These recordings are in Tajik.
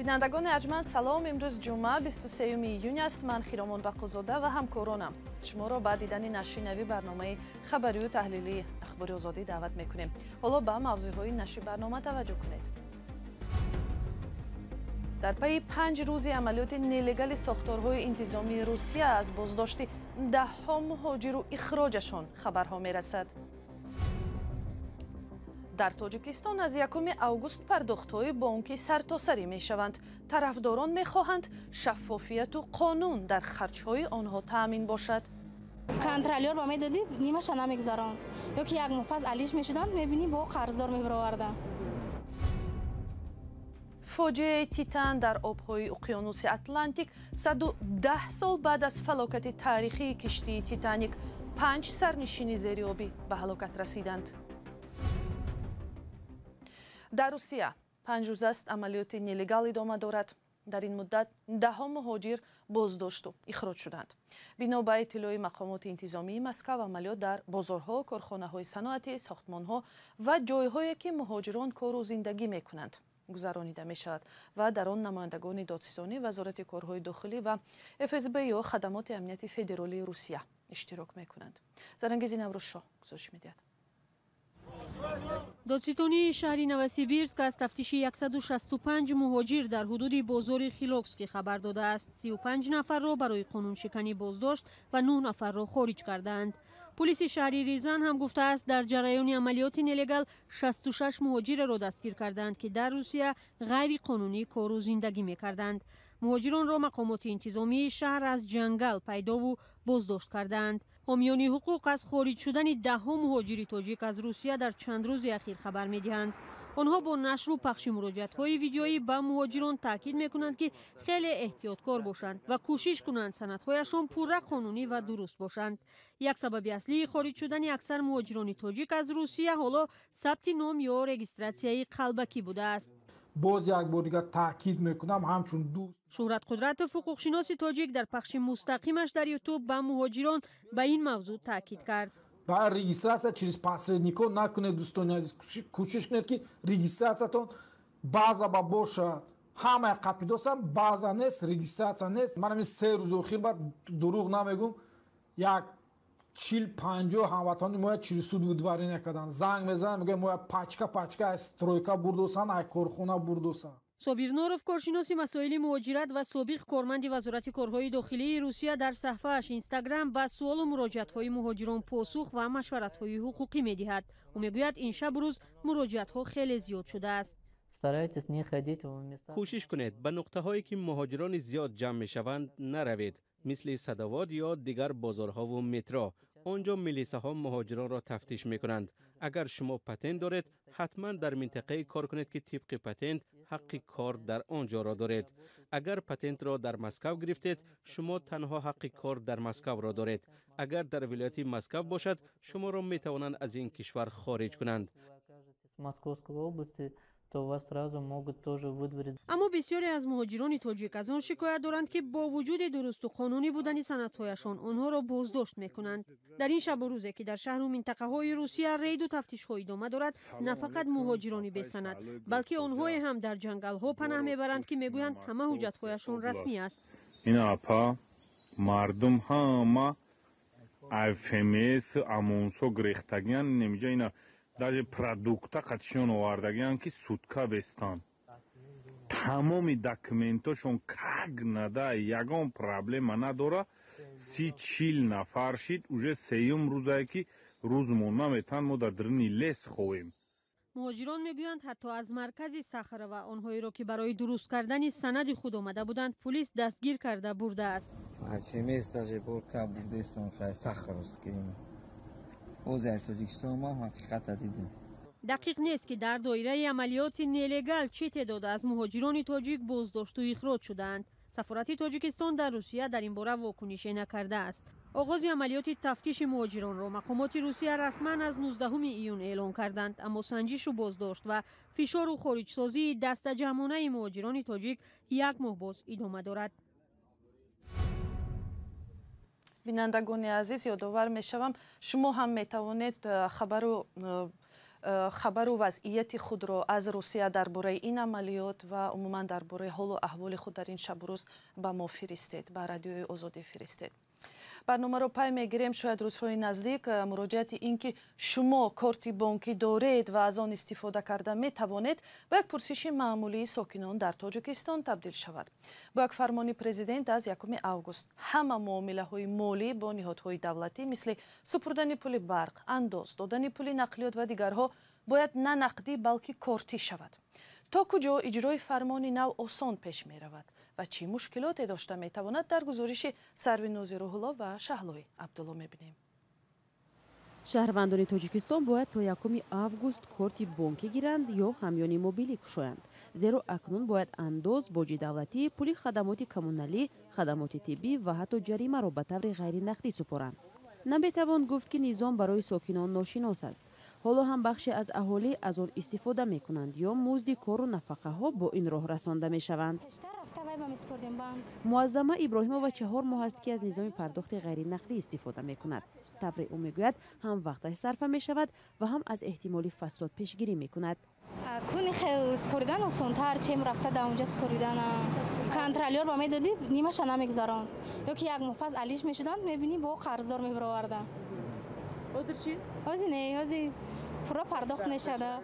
Бинандагони арҷманд, салом. Имрӯз ҷумъа, 23 июн аст. Ман Хиромон Бақозода ва ҳамкоронам шуморо ба дидани нашри нави барномаи хабарию таҳлилии Ахбори Озодӣ даъват мекунем. Ҳоло ба мавзӯъҳои нашри барнома таваҷҷӯҳ кунед. Дар пайи 5 рӯзи амалиёти нелегали сохторҳои интизомии Русия аз боздошти даҳҳо муҳоҷиру ихроҷашон хабарҳо мерасад. Дар Тоҷикистон аз 1 август пардохтҳои бонкӣ сартосарӣ мешаванд. Тарафдорон мехоҳанд шаффофияту қонун дар харҷҳои онҳо таъмин бошад. Контролёр ба медодӣ, нимаша намегузаронд. Ё ки як моҳ пас алиш мешуданд, мебинӣ бо қарздор мебароварданд. Фоҷиаи Титан дар обҳои уқёнуси Атлантик 110 сол баъд аз фалокати таърихии киштии Титаник 5 сарнишини зериобӣ ба ҳалокат расиданд. Дар Русия 5 рӯз аст амалиёти нелегал идома дорад. Дар ин муддат даҳҳо муҳоҷир боздошту ихроҷ шуданд. Бино ба иттилои мақомоти интизомии Москав, амалиёт дар бозорҳо, корхонаҳои саноатӣ, сохтмонҳо ва ҷойҳое ки муҳоҷирон кору зиндагӣ мекунанд гузаронида мешавад ва дар он намояндагони додситонӣ, Вазорати корҳои дохилӣ ва ФСБ ё Хадамоти амнияти федералии Русия иштирок мекунанд. Зарангези Наврӯзшоҳ гузориш медиҳад. Додситонии шаҳри Новосибирск аз тафтиши 165 муҳоҷир дар ҳудуди бозори Хилокский хабар додааст. 35 нафарро барои қонуншиканӣ боздошт ва 9 нафарро хориҷ кардаанд. Пулиси шаҳри Рязан ҳам гуфтааст, дар ҷараёни амалиёти нелегал 66 муҳоҷирро дастгир кардаанд, ки дар Русия ғайриқонунӣ кору зиндагӣ мекарданд. Муҳоҷиронро мақомоти интизомии шаҳр аз ҷангал пайдову боздошт кардаанд. Ҳомиёни ҳуқуқ аз хориҷ шудани даҳҳо муҳоҷири тоҷик аз Русия дар чанд рӯзи ахир хабар медиҳанд. Онҳо бо нашру пахши муроҷиатҳои видеоӣ ба муҳоҷирон таъкид мекунанд, ки хеле эҳтиёткор бошанд ва кӯшиш кунанд санадҳояшон пурра қонунӣ ва дуруст бошанд. Як сабаби аслии хориҷ шудани аксар муҳоҷирони тоҷик аз Русия ҳоло сабти ном ё регистратсияи қалбакӣ будааст. Боз як бор дигар таъкид мекунам, ҳамчун дӯст. Шӯҳрат Қудратов, ҳуқуқшиноси тоҷик, дар пахши мустақимаш дар Ютуб ба муҳоҷирон ба ин мавзӯъ таъкид кард. Ба регистрация через посредников накунед, дӯстони азиз. Кӯшиш кунед, ки регистрациятон баъза ба бошад. Ҳамаи қапидосам баъза нест, регистрация нест. Ман ҳамин 3 рӯз охир баъд дурӯғ намегӯм, як 40-50 ҳамватани моя через суд выдворение карданд. Занг мезананд, мегӯянд моя пачка пачка аз стройка бурдосан, аз корхона бурдосан. Собир Норов, коршиноси масоили муҳоҷират ва собиқ корманди Вазорати корҳои дохилии Русия, дар саҳфааш Инстаграм ба суолу муроҷиатҳои муҳоҷирон посух ва машваратҳои ҳуқуқӣ медиҳад. Ӯ мегӯяд, ин шабу рӯз муроҷиатҳо хеле зиёд шудааст. Кӯшиш кунед ба нуқтаҳое ки муҳоҷирони зиёд ҷамъ мешаванд наравед, мисли Садовод ё дигар бозорҳову метро. Он ҷо милисаҳо муҳоҷиронро тафтиш мекунанд. Агар шумо патент доред, ҳатман дар минтақае кор кунед, ки тибқи патент ҳаққи кор дар он ҷоро доред. Агар патентро дар Москав гирифтед, шумо танҳо ҳаққи кор дар Москавро доред. Агар дар вилояти Москав бошад, шуморо метавонанд аз ин кишвар хориҷ кунанд. То вас сразу могут тоже выдворить. Аммо бисёре аз муҳоҷирони тоҷик аз он шикоят доранд, ки бо вуҷуди дурусту қонунӣ будани санадҳояшон онҳоро боздошт мекунанд. Дар ин шабу рӯзе ки дар шаҳру минтақаҳои Русия рейду тафтишҳо идома дорад, на фақат муҳоҷирони бесанад, балки онҳое ҳам дар ҷангалҳо панаҳ мебаранд, ки мегӯянд ҳама ҳуҷҷатҳояшон расмӣ аст. Ина апа, мардум ҳама ФМС ОМОНсо гирехтагиян, немиҷа ина даже продукта қатишон овардагиян, ки сутка бестан. Тамоми документошон как нада, ягон проблема надора. 30-40 нафар шид, уже сеюм рӯзае ки рӯзмон наметан, мо дар даруни лес ховем. Муҳоҷирон мегӯянд, ҳатто аз маркази Сахарова онҳоеро, ки барои дуруст кардани санади худ омада буданд, пулис дастгир карда бурдааст. ФМС даже бурка бурдестон Сахаровский. Оз дар Тоҷикистон мо ҳақиқата дидем. Дақиқ нест, ки дар доираи амалиёти нелегал чӣ теъдод аз муҳоҷирони тоҷик боздошту ихроҷ шудаанд. Сафорати Тоҷикистон дар Русия дар ин бора вокунише накардааст. Оғози амалиёти тафтиши муҳоҷиронро мақомоти Русия расман аз 19 июн эълон карданд, аммо санҷишу боздошт ва фишору хориҷсозии дастаҷамъонаи муҳоҷирони тоҷик як моҳ боз идома дорад. Бинандагони азиз, ёдовар мешавам, шумо ҳам метавонед хабару Хабару вазъияти худро аз Русия дар бораи ин амалиёт ва умуман дар бораи ҳолу аҳволи худ дар ин шабу рӯз ба мо фиристед, ба Радиои Озодӣ фиристед. Барномаро пай мегирем. Шояд рӯзҳои наздик муроҷиати ин ки шумо корти бонкӣ доред ва аз он истифода карда метавонед, ба як пурсиши маъмулии сокинон дар Тоҷикистон табдил шавад. Бо як фармони президент аз 1 август ҳама муомилаҳои молӣ бо ниҳодҳои давлатӣ, мисли супурдани пули барқ, андоз, додани пули нақлиёт ва дигарҳо, бояд на нақдӣ, балки кортӣ шавад. То куҷо иҷрои фармони нав осон пеш меравад ва чӣ мушкилоте дошта метавонад, дар гузориши Сарвинози Рӯҳулло ва Шаҳлои Абдулло мебинем. Шаҳрвандони Тоҷикистон бояд то 1 август корти бонкӣ гиранд ё ҳамёни мобилӣ кушоянд, зеро акнун бояд андоз, боҷи давлатӣ, пули хадамоти коммуналӣ, хадамоти тиббӣ ва ҳатто ҷаримаро ба таври ғайринақдӣ супоранд. Наметавон гуфт, ки низом барои сокинон ношинос аст. Ҳоло ҳам бахше аз аҳолӣ аз он истифода мекунанд ё музди кору нафақаҳо бо ин роҳ расонда мешаванд. Муаззама Иброҳимова 4 моҳ аст, ки аз низоми пардохти ғайринақдӣ истифода мекунад. Тавре ӯ мегӯяд, ҳам вақташ сарфа мешавад ва ҳам аз эҳтимоли фасод пешгирӣ мекунад. Куни хел супоридан осонтар, чем рафта дар онҷа супоридана. Контролёр ба медодӣ, нимаша намегузаронд. Ё ки як моҳ пас алиш мешуданд, мебинӣ бо қарздор мебароварданд. Ҳозир чӣ? Ҳозир не, ҳозир пурра пардохт мешавад.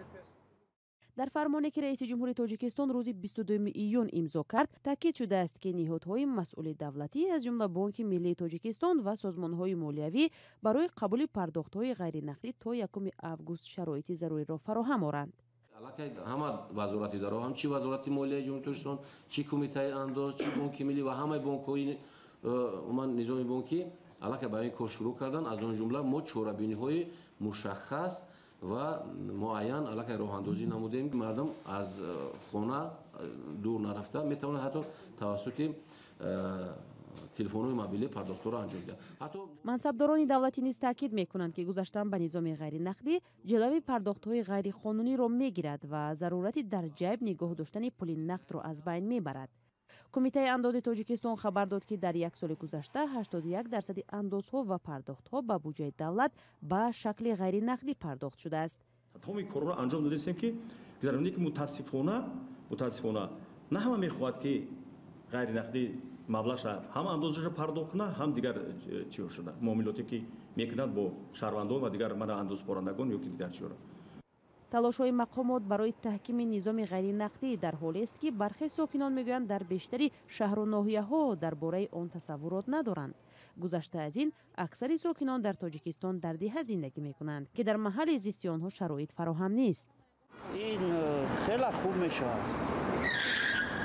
Дар фармоне, ки раиси ҷумҳури Тоҷикистон рӯзи 22 июн имзо кард, таъкид шудааст, ки ниҳодҳои масъули давлатӣ, аз ҷумла Бонки миллии Тоҷикистон ва созмонҳои молиявӣ, барои қабули пардохтҳои ғайринақдӣ то 1 август шароити заруриро фароҳам оранд. Аллакай ҳама вазорати даро, ҳам чи Вазорати молияи Ҷумҳурии Тоҷикистон, чи Кумитаи андоз, чи Бонки миллӣ ва ҳамаи бонкҳои умуман низоми бонкӣ аллакай ба ин кор шурӯъ карданд. Аз он ҷумла мо чорабиниҳои мушаххас ва муайян аллакай роҳандозӣ намудем. Мардум аз хона дур нарафта метавонад ҳатто тавассути телефонҳои мобилӣ пардохтҳоро анҷом диҳад. Ҳатто мансабдорони давлатӣ низ таъкид мекунанд, ки гузаштан ба низоми ғайринақдӣ ҷилави пардохтҳои ғайриқонуниро мегирад ва зарурати дар ҷайб нигоҳ доштани пули нақдро аз байн мебарад. Кумитаи андози Тоҷикистон хабар дод, ки дар як соли гузашта 81% андозҳо ва пардохтҳо ба буҷаи давлат ба шакли ғайринақдӣ пардохт шудааст. Тамоми корҳоро анҷом додастем, ки гузаронем, ки мутаассифона на ҳама мехоҳад, ки ғайринақдӣ маблағша ҳам андозаша пардохт кунад, ҳам дигар чиҳо шуда муомилоте, ки мекунанд бо шаҳрвандон ва дигар мана андозпорандагон ё ки дигар чиҳоро. Талошҳои мақомот барои таҳкими низоми ғайринақдӣ дар ҳолест, ки бархе сокинон мегӯянд, дар бештари шаҳру ноҳияҳо дар бораи он тасаввурот надоранд. Гузашта аз ин, аксари сокинон дар Тоҷикистон дар деҳа зиндагӣ мекунанд, ки дар маҳалли зисти онҳо шароит фароҳам нест. Ин хеле хуб мешавад.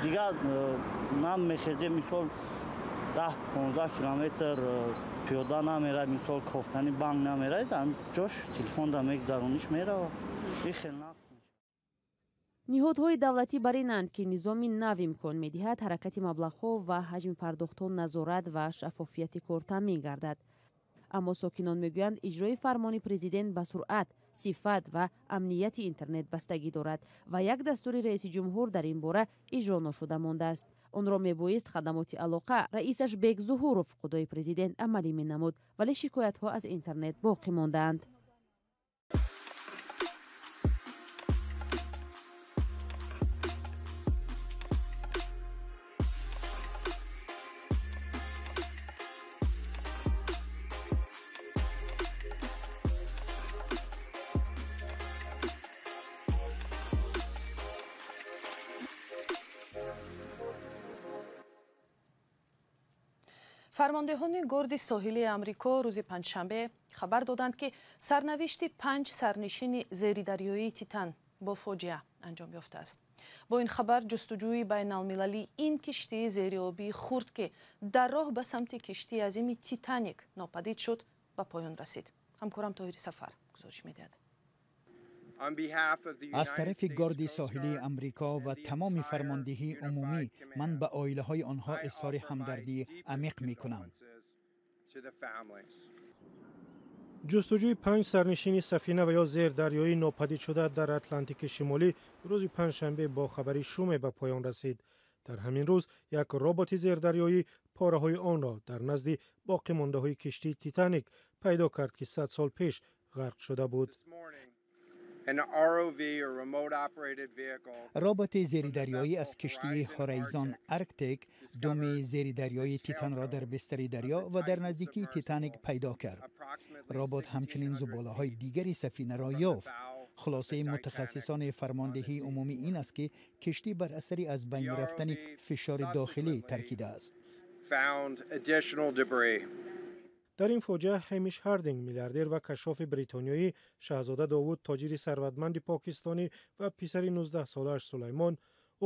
Дигар нам мехезем, мисол 10-15 километр пиёда намерад, мисол кофтани банк намерад, ҷош телефонда мегузарониш меравад. Ниҳодҳои давлатӣ бар инанд, ки низоми нав имкон медиҳад ҳаракати маблағҳо ва ҳаҷми пардохтҳо назорат ва шаффофияти кор таъмин гардад. Аммо сокинон мегӯянд, иҷрои фармони президент ба суръат, сифат ва амнияти интернет бастагӣ дорад ва як дастури раиси ҷумҳур дар ин бора иҷро ношуда мондааст. Онро мебоист хадамоти алоқа, раисаш Бек Зуҳуров, худои президент, амалӣ менамуд, вале шикоятҳо аз интернет боқӣ мондаанд. Фармондеҳони горди соҳилии Амрико рӯзи панҷшанбе хабар доданд, ки сарнавишти 5 сарнишини зеридарёии Титан бо фоҷиа анҷом ёфтааст. Бо ин хабар ҷустуҷӯи байналмилалии ин киштии зериобии хурд, ки дар роҳ ба самти киштии азими Титаник нопадид шуд, ба поён расид. Ҳамкорам Тоҳири Сафар гузориш медиҳад. Аз тарафи горди соҳилии Амрико ва тамоми фармондиҳии умумӣ ман ба оилаҳои онҳо изҳори ҳамдардии амиқ мекунам. Ҷустуҷӯи 5 сарнишини сафина ва ё зердарёии нопадидшуда дар Атлантики Шимолӣ рӯзи панҷшанбе бо хабари шуме ба поён расид. Дар ҳамин рӯз як роботи зердарёӣ пораҳои онро дар назди боқимондаҳои киштии Титаник пайдо кард, ки 100 сол пеш ғарқ шуда буд. Роботи зердарёӣ аз киштии Horizon Arctic думи зердарёии Титанро дар бистари дарё ва дар наздикии Титаник пайдо кард. Робот ҳамчунин зуболаҳои дигари сафинаро ёфт. Хулосаи мутахассисони фармондеҳии умумӣ ин аст, ки киштӣ бар асари аз байн рафтани фишори дохилӣ таркидааст. Дар ин фоҷиа Ҳемиш Ҳардинг, миллиардер ва кашшофи бритониёӣ, Шаҳзода Довуд, тоҷири сарватманди покистонӣ ва писари 19-солааш Сулаймон,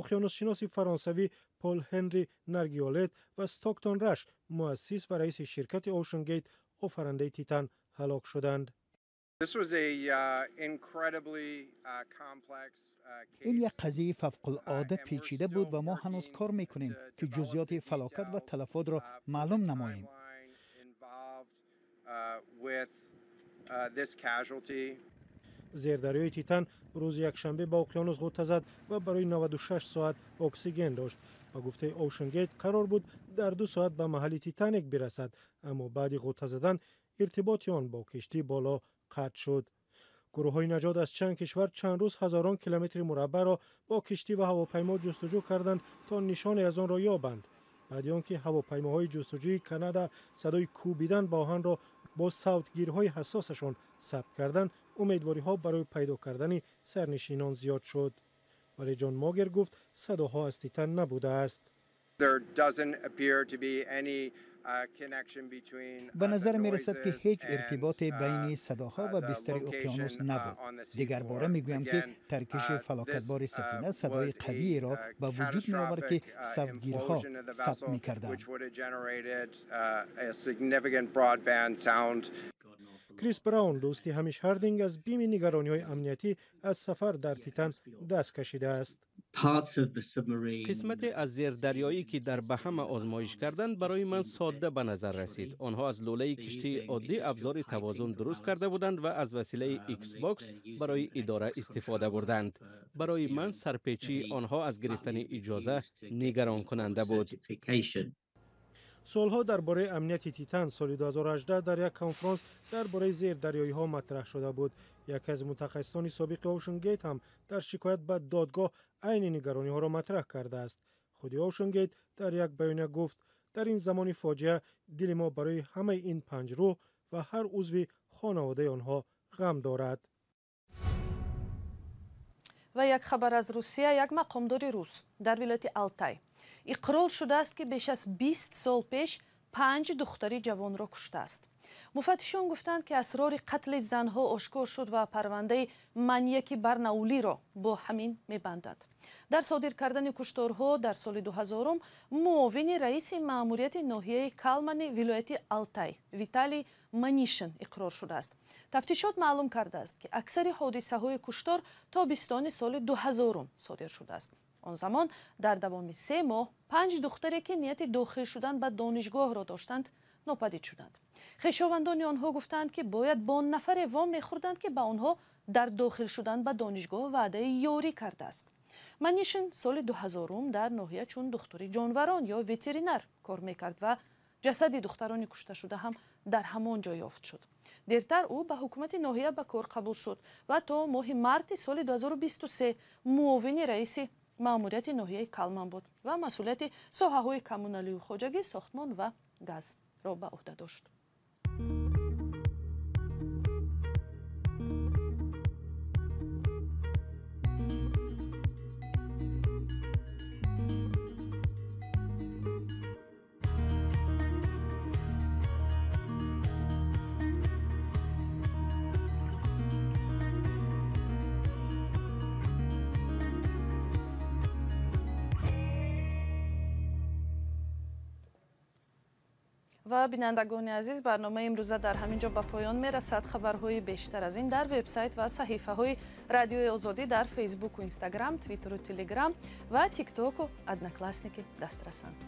уқёнусшиноси фаронсавӣ Пол Ҳенри Наргиолет ва Стоктон Раш, муассис ва раиси ширкати OceanGate, офарандаи Титан, ҳалок шуданд. Ин як қазияи фавқулода печида буд ва мо ҳанӯз кор мекунем, ки ҷузъиёти фалокат ва талафотро маълум намоем. Зердарёи Титан рӯзи якшанбе ба уқёнус ғӯта зад ва барои 96 соат оксиген дошт. Ба гуфтаи OceanGate, қарор буд дар 2 соат ба маҳалли Титаник бирасад, аммо баъди ғӯта задан иртиботи он бо киштӣ боло қатъ шуд. Гурӯҳҳои наҷот аз чанд кишвар чанд рӯз ҳазорон километри мураббаъро бо киштӣ ва ҳавопаймо ҷустуҷӯ карданд, то нишоне аз онро ёбанд. Баъди он ки ҳавопаймоҳои ҷустуҷӯи Канада садои кӯбидан ба оҳанро бо савтгирҳои ҳассосашон сабт карданд, умедвориҳо барои пайдо кардани сарнишинон зиёд шуд. Вале Ҷон Могер гуфт, садоҳо аз Титан набудааст. Ба назар мерасад, ки ҳеҷ иртиботе байни садоҳо ва бистари уқёнус набуд. Дигарбора мегӯям, ки таркиши фалокатбори сафина садои қавиеро ба вуҷуд меовард, ки савтгирҳо сабт мекарданд. Крис Браун, дӯсти Ҳамиш Ҳардинг, аз бими нигарониҳои амниятӣ аз сафар дар Титан даст кашидааст. Қисмате аз зердарёӣ, ки дар Баҳама озмоиш карданд, барои ман содда ба назар расид. Онҳо аз лӯлаи киштии оддӣ абзори тавозун дуруст карда буданд ва аз василаи Xbox барои идора истифода бурданд. Барои ман сарпечии онҳо аз гирифтани иҷоза нигаронкунанда буд. Суолҳо дар бораи амнияти Титан соли 2018 дар як конфронс дар бораи зердарёиҳо матраҳ шуда буд. Яке аз мутахассисони собиқи OceanGate ҳам дар шикоят ба додгоҳ айни нигарониҳоро матраҳ кардааст. Худи OceanGate дар як баёния гуфт, дар ин замони фоҷиа дили мо барои ҳамаи ин панҷ рӯҳ ва ҳар узви хонаводаи онҳо ғам дорад. Ва як хабар аз Русия. Як мақомдори рус дар вилояти Алтай иқрор шудааст, ки беш аз 20 сол пеш панҷ духтари ҷавонро куштааст. Муфаттишон гуфтанд, ки асрори қатли занҳо ошкор шуд ва парвандаи маньяки Барнаулиро бо ҳамин мебанданд. Дар содир кардани кушторҳо дар соли 2000 муовини раиси маъмурияти ноҳияи Калмани вилояти Алтай Виталий Манишин иқрор шудааст. Тафтишот маълум кардааст, ки аксари ҳодисаҳои куштор тобистони соли 2000 содир шудааст. Он замон дар давоми 3 моҳ панҷ духтаре, ки нияти дохил шудан ба донишгоҳро доштанд, нопадид шуданд. Хешовандони онҳо гуфтанд, ки бояд бо нафаре вом мехӯрданд, ки ба онҳо дар дохил шудан ба донишгоҳ ваъдаи ёрӣ кардааст. Манишин соли 2000 дар ноҳия чун духтури ҷонварон ё ветеринар кор мекард ва ҷасади духтарони кушташуда ҳам дар ҳамон ҷо ёфт шуд. Дертар ӯ ба ҳукумати ноҳия ба кор қабул шуд ва то моҳи марти соли 2023 муовини раиси маъмурияти ноҳияи Калман буд ва масъулияти соҳаҳои коммуналию хоҷагӣ, сохтмон ва газро ба ӯҳда дошт. Ва бинандагони азиз, барномаи имрӯза дар ҳамин ҷо ба поён мерасад. Хабарҳои бештар аз ин дар вебсайт ва саҳифаҳои Радиои Озодӣ дар Фейсбуку, Инстаграм, Твиттеру, Телеграм ва Тиктоку, Одноклассники дастрасанд.